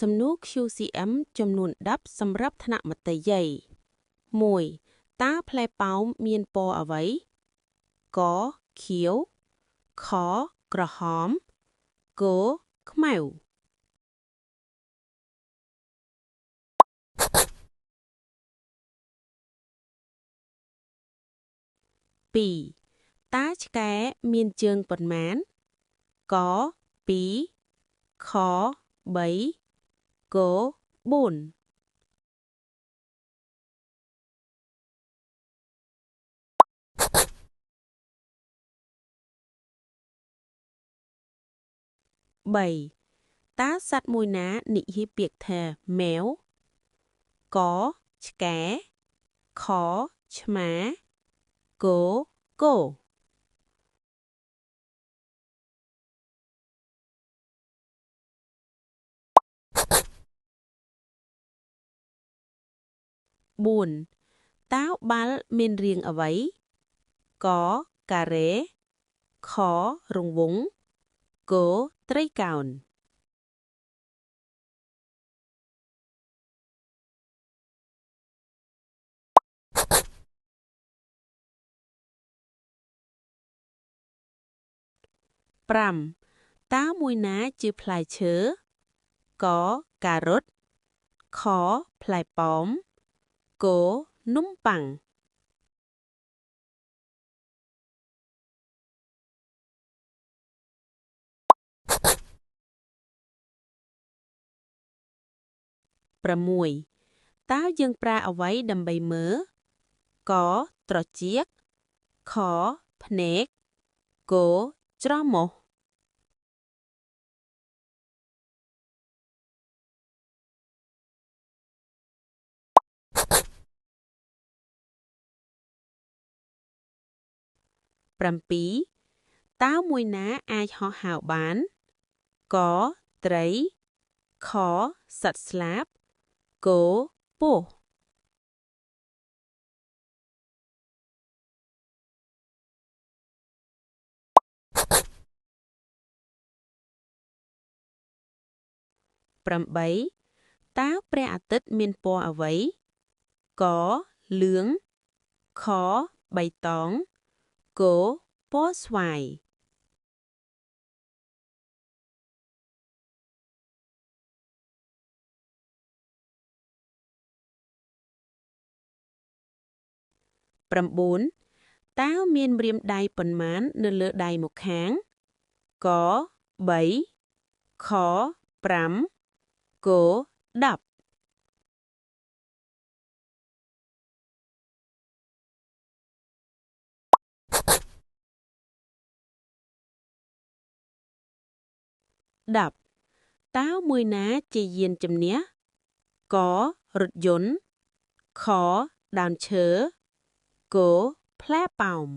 សំណួរ QCM ចំនួន10សម្រាប់ថ្នាក់មត្តេយ្យ1តើផ្លែប៉ោមមានពណ៌អ្វីកខៀវខក្រហមកខ្មៅ2តើឆ្កែមានជើងប៉ុន្មានក2ខ3ក4 3តើសត្វមួយណានិយាយពាក្យថាម៉ែវកឆ្កែខឆ្មាគគោ4តើបាល់មានរាងអ្វីកការ៉េខរង្វង់គត្រីកោណ5តើមួយណាជាផ្លែឈើកការ៉ុតខផ្លែប៉ោមកនំប៉័ង6តើយើងប្រើអ្វីដើម្បីមើលកត្រចៀកខភ្នែកគច្រមុះ7តើមួយណាអាចហោះហើរបានកត្រីខសត្វស្លាបគពស់8តើព្រះអាទិត្យមានពណ៌អ្វីកលឿងខបៃតងគពណ៌ស្វាយ9តើមានម្រាមដៃប៉ុន្មាននៅលើដៃម្ខាងក3ខ5គ10 10តើមួយណាជាយានជំនះករថយន្តខដើមឈើគផ្លែប៉ោម